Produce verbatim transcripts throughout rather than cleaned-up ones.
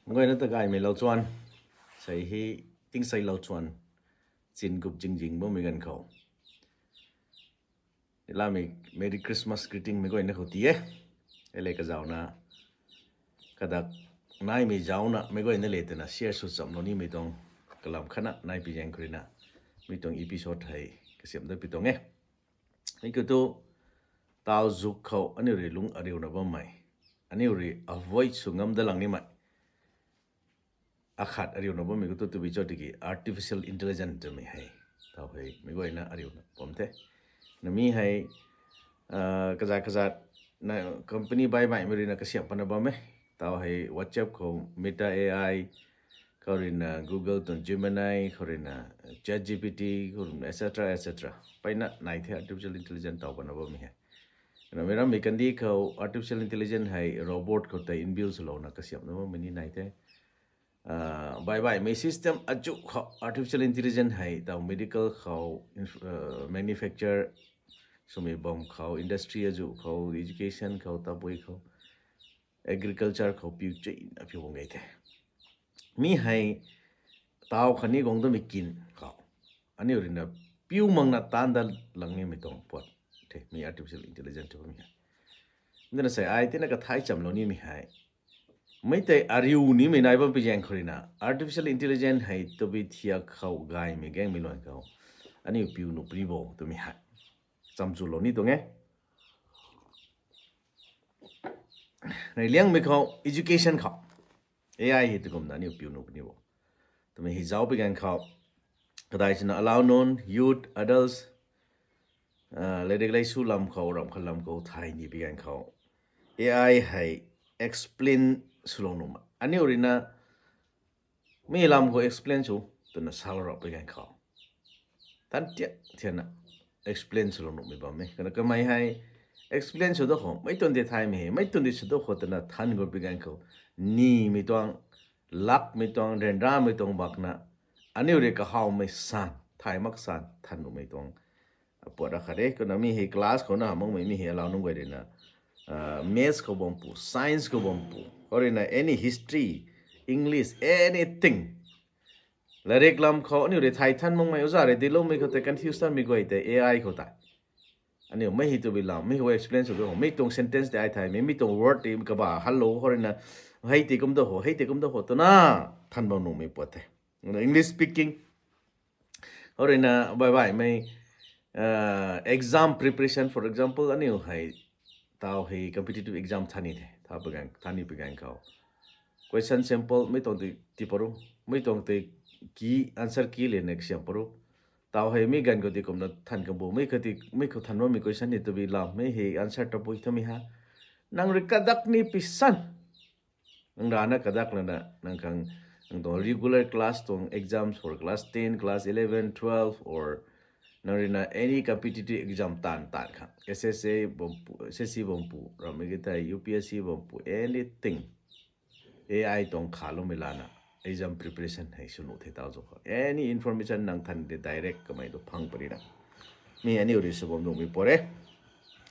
Meic guayna ta gaymei lau chuan, sei hi tingsei lau chuan, chin gup jing jing bammei ganv khou, lamei Merry Christmas greeting meic guayna khou ti e. Ele kazauna, kadak naimei zauna meic guayna le twna share sw chamlou nimei tuang kalam khatna nai pi zaeng khou ruina, mi tuang episode hei kasiam dat pi tuang e. Thank you tu, tau zuk khou aniu rui lung ariuna bammei, aniu rui avoid sw ngam dat lang nimei akhat ariuna bammei khou tu tabui cho tiki artificial intelligence twmei hei, tau hei meic guayna ariuna bam the. Na mi hei, kazat kazat na company baih baihmei ruina kasiam pana bam e. Tau hei WhatsApp khou Meta A I, khou ruina Google tuang Gemini, khou ruina ChatGPT, khou ruina et cetera et cetera. Peyna nai the artificial intelligence tau pana bammei hei. Namei rammei kandih khou artificial intelligence hei robot khou tei inbuilt swlouna kasiamna bammei ni nai the. Baih baihmei system azuh khou artificial intelligence hei tau medical khou, manufacture swmei bam khou, industry azuh khou, education khou, tabui khou, agriculture khou piu chuina piu bam gay the. Mi hei tau khatni guang damei kin khou aniu ruina piu makna taanv dat lang nimei tuang puat the, mi artificial intelligence tw bammei hei. Dana sei ai tina kathai chamlou nimei hei, mei tei ariu nimei nai bam pi zaeng khou ruina artificial intelligence hei tabui thiak khou gaymei gaengmei luan khou aniu piu nuh puni bo twmei hei cham chulou ni tuang e. Nai liangmei khou education khou A I hei tukumna aniu piu nuh puni bo twmei hei zauc pi ganv khou, kadai sina allow nunc, youth, adults, lairik laisu lam khou, ramh khat lam khou thay ni pi ganv khou, A I hei explain swlou nuhmei aniu ruina mi lam khou explain sw twna salou rap pi ganv khou, tan tiat thianna explain swlou nuhmei bam e. Kana kamei hei explain sw da khou mei tuang di thaymei hei, mei tuang di sw da khou twna than gu pi ganv khou, nimei tuang, lakmei tuang, ryanramei tuang bakna aniu rui kahawmei san, thay mak san than nuhmei tuang puat akhat e. Kumna mi hei class khou na hamh makmei mi hei allow nunc guay ruina maths khou bam pu, science khou bam pu, khou ruina any history, English, anything, lairik lam khou aniu rui thay than makmei, oza rui diloumei khou tei confuse tanmei guay tei A I khou tei aniu mei hei tabui lam mei khou explain sw khou, mei tuang sentence tei ai thaymei, mei tuang word tei kaba halou khou ruina, hei tei kum da ho, hei tei kum da ho twna than bam nuhmei puat the. English speaking khou ruina baih baihmei exam preparation, for example aniu hei tau hei competitive exam than ni the, tha pu ganv, than ni pi ganv khou question sample mei tuang tei tii paru, mei tuang tei key, answer key lana kasiam paru. Tau hei mi ganv khou tei kumna than kan bo, mei khou tei, mei khou than bammei question ni tabui lam mei hei answer tabui twmei ha, nang rui kadak ni pi san, nang rana kadak lana nang khang, nang tuang regular class tuang exams for class ten, class eleven, twelve or nang ruina any competitive exam taanv taanv khang, S S A bam pu, S S C bam pu, ramei ki thei U P S C bam pu, anything, A I tuang khaloumei lana exam preparation hei sw nuh the tau zuk khou. Any information nang than de direct kamei tu phang parina, mi aniu rui sw bam nuhmei puat e.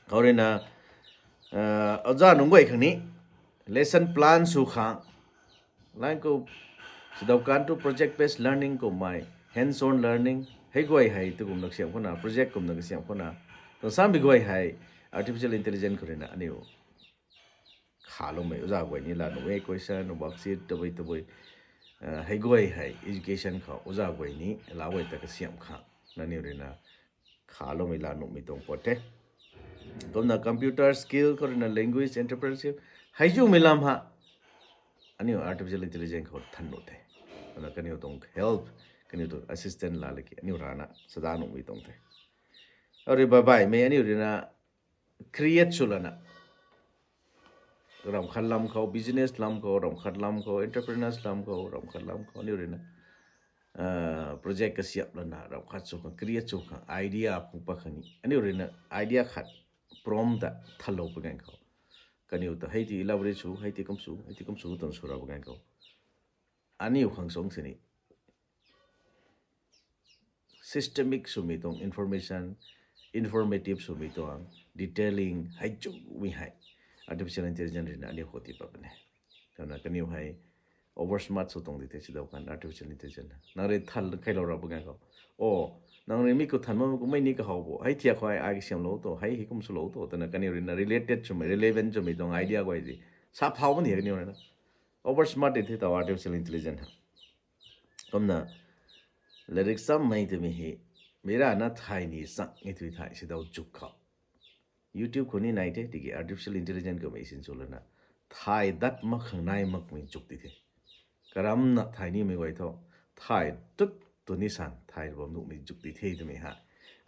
Khou ruina oza nunc guay khang ni lesson plan sw khang, line khou sidau kan tu project based learning kummei, hands on learning hei guay hei tu kumna kasiam khouna, project kumna kasiam khouna, tuang samei guay hei artificial intelligence khou ruina aniu khaloumei oza guay ni laa nuh e, question, worksheet, tabui tabui hei guay hei education khou oza guay ni lau guay ta kasiam khang nangniw ruina khaloumei laa nuhmei tuang puat the. Kumna computer skill khou ruina language, entrepreneurship, hei zumei lam ha aniu artificial intelligence khou than nuh the. Kumna kaniw tuang help, kaniw tuang assistant laa laki aniu rana sada nuhmei tuang the. Arui baih baihmei aniu ruina create sw lana, ramh khat lam khou business lam khou, ramh khat lam khou entrepreneurs lam khou, ramh khat lam khou aniu ruina project kasiap lana ramh khat sw khang, create sw khang, idea phung pat khang ni aniu ruina idea khat prompt ta thanlou pu ganv khou, kaniw ta hei ti elaborate sw, hei ti kum sw, hei ti kum sw twna sw ra pu ganv khou, aniu khang song sini systemic swmei tuang information, informative swmei tuang detailing hei chumei hei artificial intelligence ruina aniu khou tii pat puni. Kumna kaniw hei Over smart sw tuang di the sidau kan artificial intelligence. Nang rui than khailou ra bu gan khou. O, nang rui mi khou than ma kummei ni kahaw bo. Hei thiak khou ai kasiamlou to, hei hei kum swlou to, twna kaniw rui na related swmei, relevant swmei tuang idea guay di. Sa phau bam di kaniw rui na. Over smart di the taw artificial intelligence ha. Kumna, latrik chammei twmei hei, mi rana thay ni chang e tui thay sidau chuk khou. YouTube khou ni nai the, tiki artificial intelligence khou mei sin sw lana. Thay dat mak khang nai makmei chuk di the. Karamna thay nimei guay tho. Thay tut tu ni san, thay bam nuhmei chuk di the twmei ha.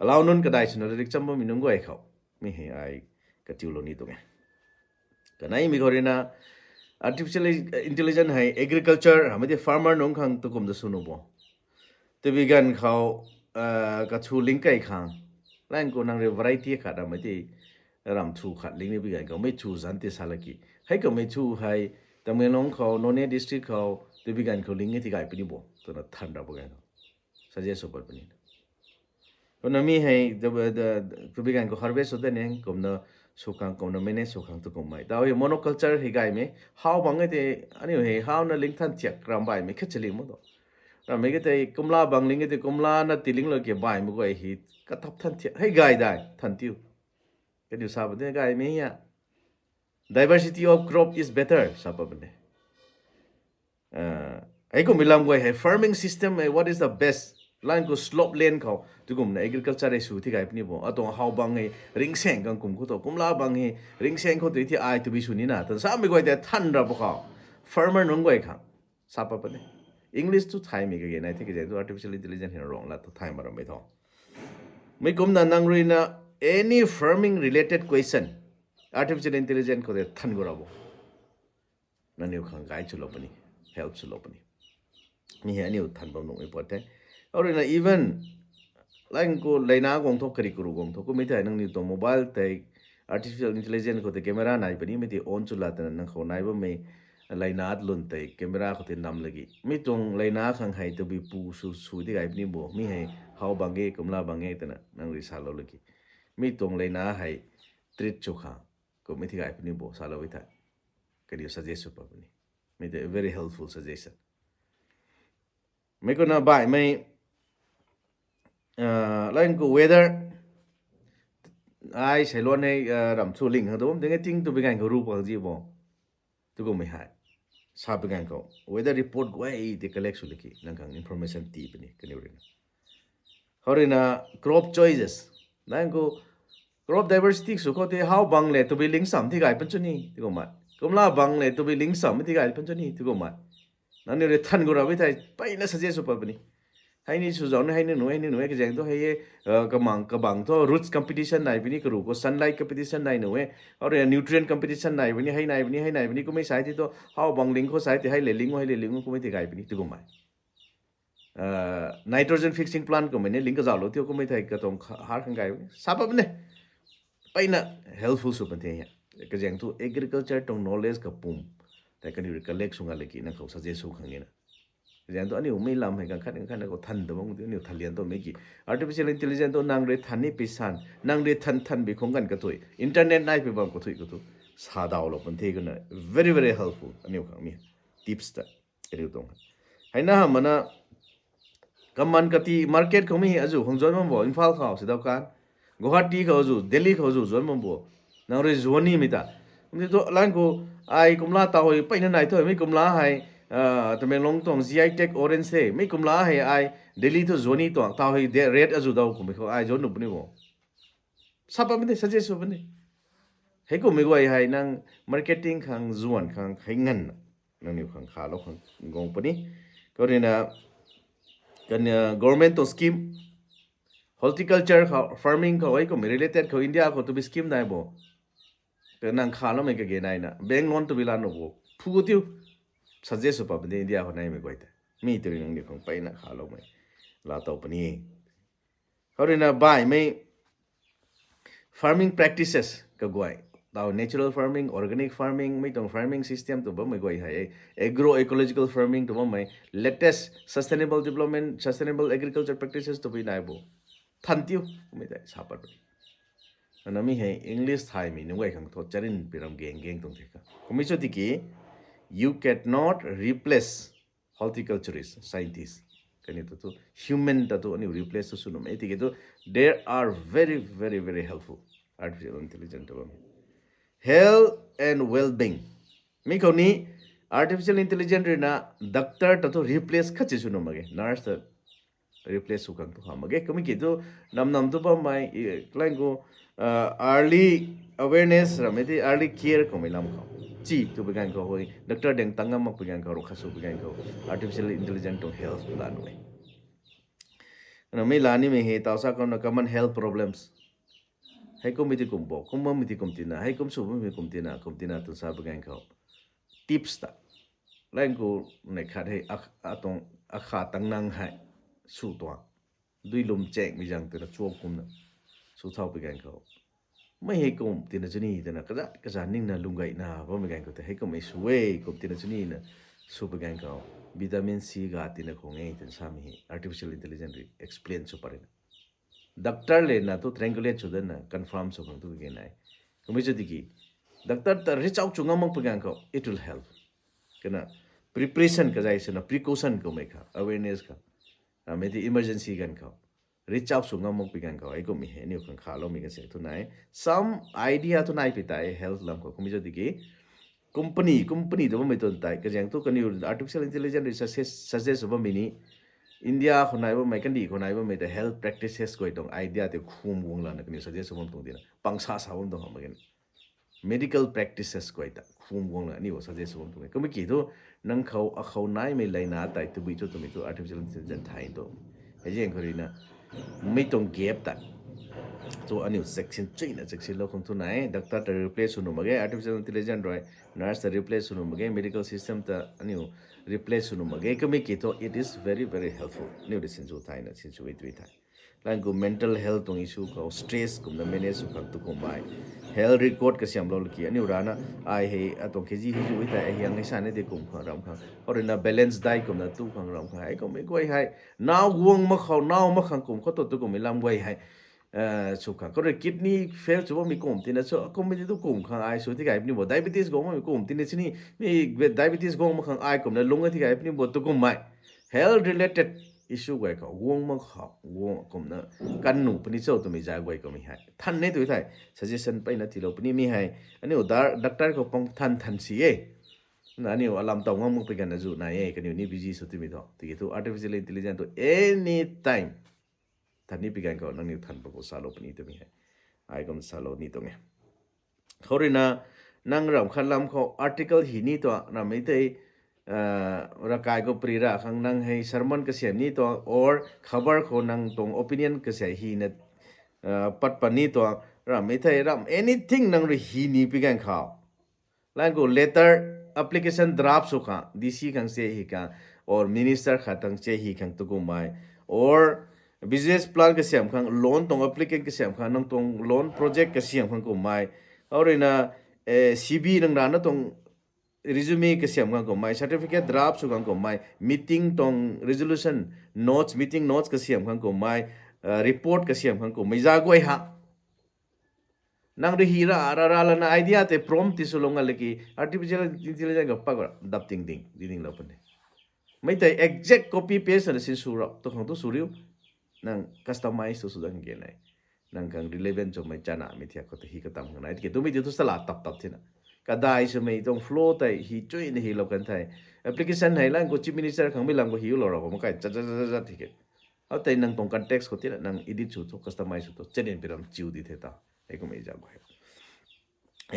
Alau nunc kadai swna latrik cham bammei nunc guay khou. Mi hei ai katiulou ni tuang e. Kaneimei khou rui na, artificial intelligence hei agriculture, hamei di farmer nunc khang tu kum da sw nuh bo. Tabui ganv khou, ah, kathu ling kai khang. Lang khou nang rui variety khat ramei ti ram thu khat ling ni bi ganv khou, mei thu zan ti sa laki. Hei khou mei thu hei, Tamenglong khou, Noney district khou, tabui ganv khou ling e ti gay puni bo. Twna than ra bu ganv khou. Suggest sw pat puni. Kumna mi hei, tabui ganv khou harvest sw tei ning, kumna sw khang, kumna manage sw khang tu kummei. Taw hei monoculture hei gaymei, how bang e tei, aniu hei, how na ling than thiak ram baihmei khat chaling mo tu. Rammei ke tei, kumla bang ling e tei, kumla na tiling lou ke baihmei guay hei, kathap than thiak, hei gay dai, than tiu. Kaniw sa pat tei gaymei ya. Diversity of crop is better, sa pat puni. Hei kummei lam guay hei farming system hei what is the best? Lang khou slope land khou, tu kumna agriculture hei sw ti gay puni bo. Atuang how bang hei ringsaeng khang kum khou tu, kumla bang hei ringsaeng khou tu ti ai tu bi sw ni na. Tan samei guay tei than ra bu khou. Farmer nunc guay khang. Sa pat puni. English tu thaymei kage nai the kage tu artificial intelligence hei rong la tu thay ma rammei tho. Mi kumna nang rui na any farming related question, artificial intelligence khou tei than gu ra bo. Nangniw khang guide swlou puni, help swlou puni. Mi hei aniw than bam nuhmei pat the. Arui na even, lang khou leina guang tho, kari karu guang tho, kummei thei nangniw tuang mobile tei, artificial intelligence khou tei camera nai puni, mi tei on sw la twna nang khou nai bammei, leina lun tei camera khou tei nam lagi. Mi tuang leina khang hei tabui pu sw sw ti gay puni bo, mi hei how bang e, kumla bang e twna nang rui salou lagi. Mi tuang leina hei treat sw khang, kummei ti gay puni bo, salou e thei. Kaniw suggest sw pat puni. Mi tei very helpful suggestion. Mi kumna baihmei, ah, lang khou weather, ai seiluan hei, ah, ram thu ling khang tu bam tei nge ting tu bi ganv khou ru pak ji bo. Tu kummei hei. Sa bi ganv khou weather report guay tei collect sw laki, nang khang information tii puni, kaniw rui na. Hou rui na crop choices. Lang khou crop diversity sw khou tei how bang le tabui ling sam ti gay pan chu ni, ti kummei. Kumla bang le tabui ling sam ti gay pan chu ni, ti kummei. Nangniw rui than gu ra bi thei, peyna suggest sw pat puni. Hei ni sw zauc ni, hei ni nuh e, hei ni nuh e, kazaeng thu hei e, ah, kamang, kabang thu roots competition nai puni, karu khou sunlight competition nai nuh e, hou rui nutrient competition nai puni, hei nai puni, hei nai puni, kummei sai ti thu, how bang ling khou sai ti, hei le ling o, hei le ling o, kummei ti gay puni, ti kummei. Ah, nitrogen fixing plant kummei ni ling kazauhlou thiu kummei thei katuang kha-, har khang gay puni. Sa pat puni. Peyna helpful sw pan the he. Kazaeng thu agriculture tuang knowledge kapum tei kaniw rui collect sw nga laki nang khou suggest sw khang e na. Kazaeng thu aniu mei lam hei ganv khat ganv khat na khou than ta bam ti aniu than lian tu mei ki. Artificial intelligence tu nang rui than ni pei san, nang rui than than bi khong ganv kathui, internet nai pei bam kathui khou tu, sa dawlou pan the kumna very, very helpful aniu khang mi tips ta. Ariu tuang. Hei na hamh mana, Kaman Kati market khou mi azu khang zuan bam bo, Imphal khou sidau kan. Guwahati khou azu, Delhi khou azu zuan bam bo. Nang rui zuan nimei ta. Kumti thu lang khou ai kumla taw hei peyna nai thu, mi kumla hei, ah, Tamenglong tuang G I tag orange the. Mi kumla hei ai Delhi thu zuan ni tuang, taw hei de-, red azu daw kummei khou ai zuan nuh puni bo. Sa pat puni, suggest sw puni. Hei kummei guay hei nang marketing khang, zuan khang, hei nganvna nangniw khang khalou khang guang puni. Khou rui na, kan, ah, government tuang scheme, horticulture khou, farming khou, hei kummei related khou, India khou tabui scheme nai bo. Ka nang khaloumei kage nai na, bank loan tabui la nuh bo. Phu tiu, suggest sw pat puni India khou naimei guay tei. Mi tei rui nangniw khang peyna khaloumei laa tow puni. Khou rui na baihmei farming practices kaguay. Taw natural farming, organic farming, mi tuang farming system tu bammei guay hei. Agroecological farming tu bammei, latest sustainable development, sustainable agriculture practices tabui nai bo. Than tiu, kummei tei sa pat puni. Ana mi hei English thaymei nunc guay khang thu charin pi ram geng geng tuang the kha. Kummei cho tiki, You cannot replace horticulturist, scientist. Kaniw ta tu human ta tu aniu replace tu sw nuh e tiki tu, they are very, very, very helpful. Artificial intelligence ta bam. Health and well-being. Mi khou ni artificial intelligence rui na doctor ta tu replace khat si sw nuh mak ge, nurse ta replace sw khang tu ha mak ge. Kumna ki tu nam nam tu bammei, i, lang khou, ah, early awareness rammei ti early care kummei lam khou chi tu bi ganv khou hei doctor deng tang ngam mak bi ganv khou, rui khat sw bi ganv khou artificial intelligence tuang help la nuh e. Namei la nimei hei tau sa kumna common health problems. Hei kummei ti kum bo, kum bammei ti kum tina, hei kum sw bammei kum tina, kum tina tu sa bi ganv khou tips ta lang khou nei khat hei ak-, atuang akha tang nang hei sw tuang. Dui lwm chengmei zang twna chuak kumna sw thau bi ganv khou, mei hei kum tina chuni twna kaza kaza ningna lung gayna bammei ganv khou tei hei kummei sw e, kum tina chuni na sw bi ganv khou vitamin C ga tina khang e twna samei hei artificial intelligence rui explain sw pary na. Doctor le na tu triangulate sw dana confirm sw khang tu ke nai. Kummei chu tiki doctor ta reach out sw ngam mak bi ganv khou it will help. Kana preparation kazai swna precaution kummei kha, awareness kha, ah, mei ti emergency ganv khou reach out sw ngam mak bi ganv khou hei kummei hei aniu khang khaloumei kan se tu nai. Some idea tu nai pi tei health lam khou kummei chu tiki company, company tu bammei tun tei kazaeng tu kaniw artificial intelligence rui suggest, suggest sw bammei ni India khou nai bammei, kandih khou nai bammei ta health practices guay tuang idea tei khum guang lana kaniw suggest sw bam tuang tina pang sa sa bam tuang hamh mak ge. Medical practices guay ta khum guang lana aniu suggest sw bam tuang e. Kummei ki tu nang khou akhou naimei leina tei tabui tu twmei tu artificial intelligence thay tu. Hei zaeng khou rui na mei tuang gap ta tu aniu section chuina section lou khang tu nai. Doctor ta replace sw nuh mak ge artificial intelligence rui, nurse ta replace sw nuh mak ge, medical system ta aniu replace sw nuh mak ge. Kummei ki thu it is very, very helpful. Aniu rui sinsw thayna sinsw e tui thei. Lang khou mental health tuang issue khou stress kumna manage sw khang tu kummei health record kasiamlou laki aniu rana ai hei atuang kg hei zu e thei ai hiang hei sa ni de kum khang ram khang, khou rui na balance diet kumna tu khang ram khang hei kummei guay hei nau guang mak khou nau mak khang kum khou tu tu kummei lam guay hei sw khang, khou rui kidney fail sw bammei kum tina sw kummei ti tu kum khang ai sw ti gay puni bo, diabetes guang bammei kum tina sini mi diabetes guang mak khang ai kumna lung a ti gay puni bo tu kummei health related issue guay khou guang mak khou guang kumna kan nuh puni cho twmei zay guay kummei hei than ni tu thei suggestion peyna tiilou puni mi hei aniu doctor khou pang than than si e. Na aniu alam taw ngam mak pi ganv na zu nai e, kaniw ni busy sw timei thu tiki thu artificial intelligence tu anytime than ni pi ganv khou nangniw than pa khou salou puni twmei hei ai kum salou ni tuang e. Khou rui na nang ram khat lam khou article hi ni tuang rammei tei, ravkai khou pri ra khang nang hei sermon kasiam ni tuang or khabar khou nang tuang opinion kasiam hi na pat pat ni tuang rammei tei ram anything nang rui hi ni pi ganv khou lang khou letter, application draft sw khang D C khang se hi khang or minister khat tang se hi khang tu kummei or business plan kasiam khang, loan tuang applicant kasiam khang, nang tuang loan project kasiam khang kummei, khou rui na C V nang rana tuang resume kasiam khang kummei, certificate draft sw khang kummei, meeting tuang resolution notes, meeting notes kasiam khang kummei, report kasiam khang kummei zay guay ha nang rui hi ra ra ra lana idea tei prompt ti swlou nga laki artificial intelligence khou pak ra dap ting ding di dinglou puni. Mei tei exact copy paste na sinsw ra tu khang tu sw riu, nang customize tu sw dang ge nai. Nang khang relevant swmei chanamei thiak khou ta hi katam khang nai tiki twmei ti tu sala tap tap thina kadai swmei tuang flow tei hi chuina hilou kan thei application hei lang khou chief minister khang mei lam khou hilou ra khou makai chat chat chat chat tiki Atei nang tuang context khou tina nang edit sw thu, customize sw thu, channel pi ram chiu di the ta. Hei kum e zak hei.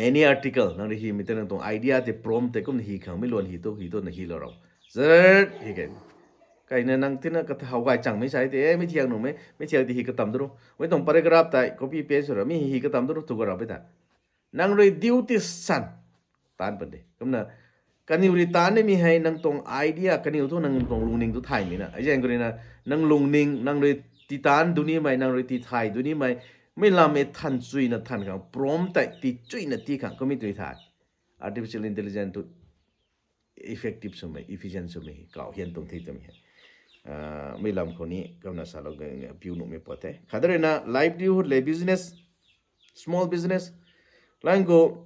Any article nang rui himei tei nang tuang idea tei prompt tei kumna hi khang mi luan hi tu, hi tu na hilou rau. Zat hi kei. Kaina nang tina kathau gay changmei sa tei, e, mi thiak nuhmei, mi thiak tei hi katam duru. Mei tuang paragraph tei copy paste sw ra, mi hi katam duru tu ga ra pi ta. Nang rui duty san taanc pan de. Kumna kaniw rui taanc nimei hei nang tuang idea, kaniw thu nang tuang lungning tu thaymei na. Ai zaeng khou rui na nang lungning, nang rui tii taanc dunimei, nang rui tii thay dunimei, mei lam e than chuyna than khang, prompt tei tii chuyna tii khang kumhmei tui thay. Artificial intelligence tu effective swmei, efficient swmei hei kau hian tuang the twmei hei, mei lam khou ni kumna salou piu nuhmei pat the. Khat rui na livelihood le business, small business, lang khou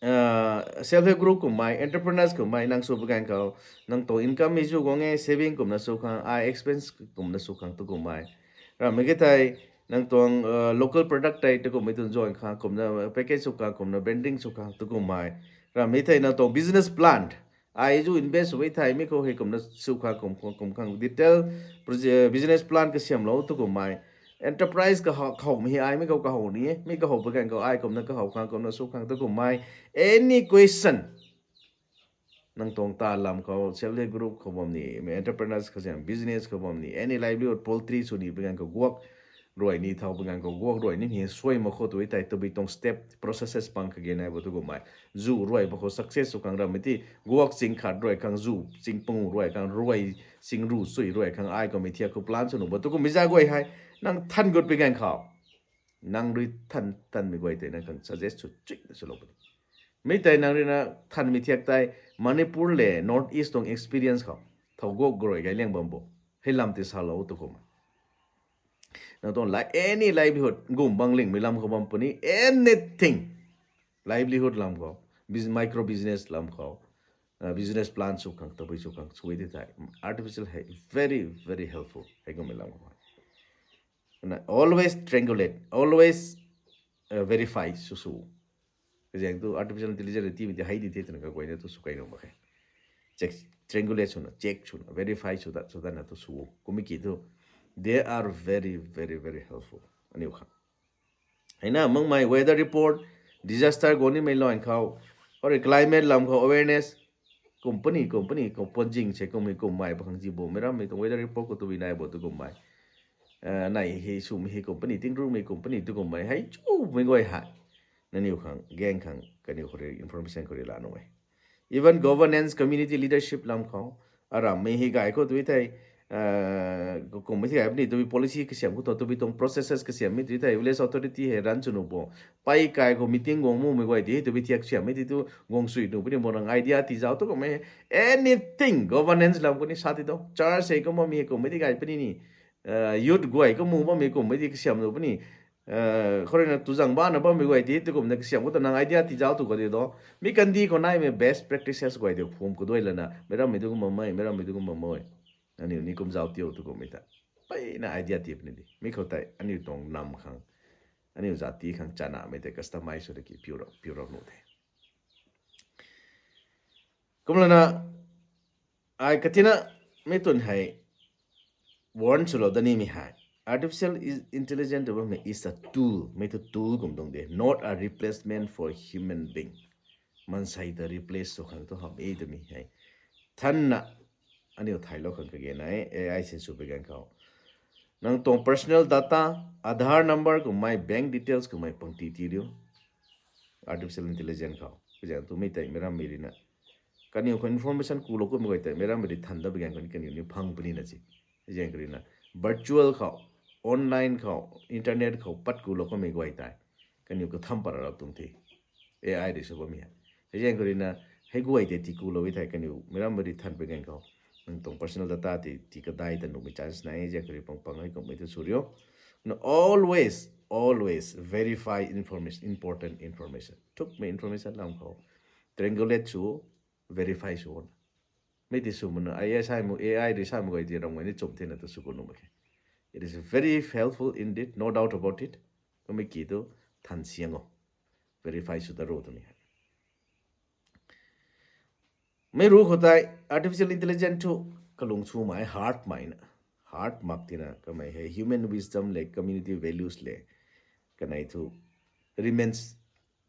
self help group kummei, entrepreneurs kummei nang sw pui ganv khou, nang tuang income mi zu guang e, saving kumna sw khang, ai expense kumna sw khang tu kummei. Ramei ki thei, nang tuang local product tei tu kummei tu join khang kumna, package sw khang kumna, branding sw khang tu kummei. Ramei thei nang tuang business plan, ai zu invest sw e thei mi khou hei kumna sw khang kum khang detail business plan kasiamlou tu kummei. Enterprise kahow mi hei ai mi khou kahow ni e, mi kahow pui ganv khou ai kumna kahow khang kumna sw khang tu kummei. Any question, nang tuang ta lam khou, self help group khou bam ni, entrepreneurs khou siam, business khou bam ni, any livelihood, poultry sw ni pui ganv khou guak ruai ni thau pui ganv khou guak ruai ni mi suai mak khou tu e thei tabui tuang step processes pang kage nai bo tu kummei. Zu ruai mak khou success sw khang ramei ti, guak ching khat ruai khang, zu ching pangu ruai khang, ruai ching ru sui ruai khang ai kummei thiak khou plan sw nuh bo tu kummei za guay hei, nang than gut pui ganv khou, nang rui than tanmei guay tei nang khang suggest sw chikna swlou puni. Mi tei nang rui na thanmei thiak tei, Manipur le North East tuang experience khou, thau guak ruai gay liang bam bo, hei lam ti salou tu kummei. Nang tuang any livelihood gum bang lingmei lam khou bam puni, anything, livelihood lam khou, micro business lam khou, business plan sw khang, tabui sw khang sw e ti thei, artificial hei very very helpful hei kummei lam khou. Always triangulate, always verify sw sw. Kazaeng tu artificial intelligence timei ti hei di the twna kaguayna tu sw kai nuh mak khe. Check, triangulate swna, check swna, verify sw dat sw datna tu sw kummei ki thu, they are very very very helpful aniu khang. Heina makmei weather report, disaster guang nimei lan khou, or climate lam khou awareness, company company khou puanzing se kummei kummei pakhang zi bo, meic rammei tuang weather report khou tabui nai bo tu kummei, nai hei swmei hei company, tingrumei company tu kummei hei chumei guay hei, nangniw khang gaeng khang kaniw khou rui information khou rui la nuh e. Even governance, community leadership lam khou, arammei hei gay khou tu thei, kummei thei gay puni, tabui policy kasiam khou thu, tabui tuang processes kasiammei tu thei village authority hei run sw nuh bo, pei kai khou meeting guang mumei guay ti tabui thiak siammei ti tu guang sui nuh puni bo, nang idea tii zauc tu kummei, anything governance lam khou ni sa ti tu, church hei kumna mi hei kummei ti gay puni ni, youth guay kumna bammei kummei ti kasiam nuh puni, khou rui na tuzang bana bammei guay ti tu kumna kasiam khou ta nang idea tii zauc tu ka di do. Mi kandih khou naimei best practices guay di phum kaduai lana, meic rammei tu kum bammei, meic rammei tu kum bammei, aniu ni kum zauc tiu tu kummei ta, peyna idea tii puni di. Mi khou tei aniu tuang nam khang, aniu zat ti khang chanamei tei customize sw da ki piu rap nuh the. Kumlana, ai katina, mi twn hei warn swlou da nimei hei, artificial intelligence tu bammei is a tool, mei tu tool kum tuang de, not a replacement for human being. Maansei ta replace sw khang tu hamh e twmei hei thanna aniu thaylou khang kage nai e. AI sin sw pui ganv khou, nang tuang personal data, Aadhaar number kummei, bank details kummei pangti ti riu. Artificial intelligence khou kazaeng tu mei tei meic rammei rui na, kaniw khou information kulou kummei guay tei meic rammei rui than dat pui ganv khou ni kaniw ni phang puni na si. Zaeng kha rui na, virtual khou, online khou, internet khou pat kulou kummei guay tei kaniw katham pat rap tuang the. AI rui sw bammei hei, zaeng kha rui na, hei guay tei tii kulou e thei kaniw meic rammei rui than pui ganv khou, nang tuang personal data tei tii kadai ta nuhmei chance nai e. Zaeng kha rui pang pang hei kummei tu sw riu. Na always, always verify information, important information, thukmei information lam khou triangulate sw, verify sw na. Mei ti sw mana, AI rui samei guay ti ramh guay ni chum thena tu sw ku nuh mak khe. It is very helpful indeed, no doubt about it. Kummei ki tu than siang o, verify sw da ro twmei hei. Mei ru khou tei artificial intelligence thu kalung sw mai, heart mai na, heart mak tina kamei hei human wisdom le community values le kanei thu remains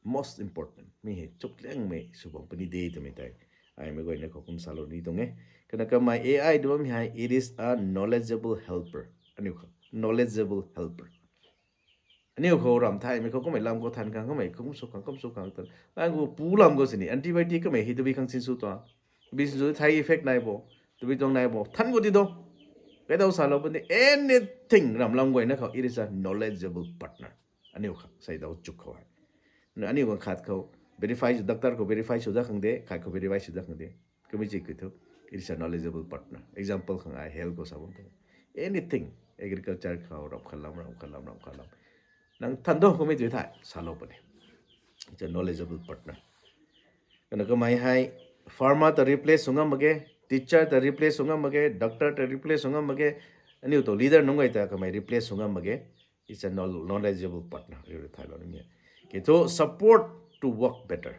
most important. Mi hei chukliangmei sw bam puni de twmei tei ai meic guayna khou kum salou ni tuang e. Kana kamei AI tu bammei hei, it is a knowledgeable helper. Aniu khou knowledgeable helper. Aniu khou ramh thaymei khou kummei lam khou than khang, kummei khou kum sw khang, kum sw khang tw, lang khou pu lam khou sini antibiotic kummei hei tabui khang sin sw tuang, tabui sin sw thei effect nai bo, tabui tuang nai bo than khou ti do. Kaidau salou puni, anything ramh lam guayna khou it is a knowledgeable partner. Aniu khang sei dau chuk khou hei, aniu khang khat khou verify sw, doctor khou verify sw dat khang de, khat khou verify sw dat khang de. Kummei chi kiu thu, it is a knowledgeable partner. Example khang ai health khou sa bam the, anything, agriculture khou ramh khat lam, ramh khat lam, ramh khat lam, nang than do kummei tu thei salou puni. It's a knowledgeable partner. Kana kamei hei farmer ta replace sw ngam mak ge, teacher ta replace sw ngam mak ge, doctor ta replace sw ngam mak ge, aniu tuang leader nunc guay ta kamei replace sw ngam mak ge. It's a knowledgeable partner, aniu rui thaylou nimei. Ki thu support to work better.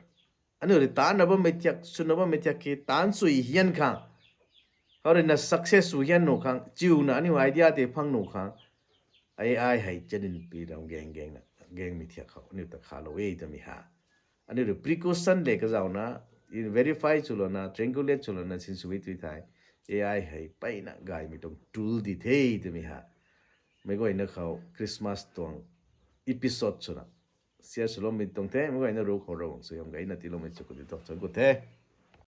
Aniu rui taanna bammei thiak, swna bammei thiak ki taan sw hian khang, hou ruina success sw hian nuh khang, chiuna aniu idea tei phang nuh khang, A I hei chaninpi ram gaeng gaengna, gaengmei thiak khou aniu ta khalou e twmei ha. Aniu rui precaution le kazauna, verify swlouna, triangulate swlouna sinsw e tui thei, A I hei mpeyna gaymei tuang tool di the twmei ha. Meic guayna khou Christmas tuang episode swna share swloumei tuang the, meic guayna ru khou Ravguangc suaihiam gayna tiiloumei sw kuni tuang chan ku the.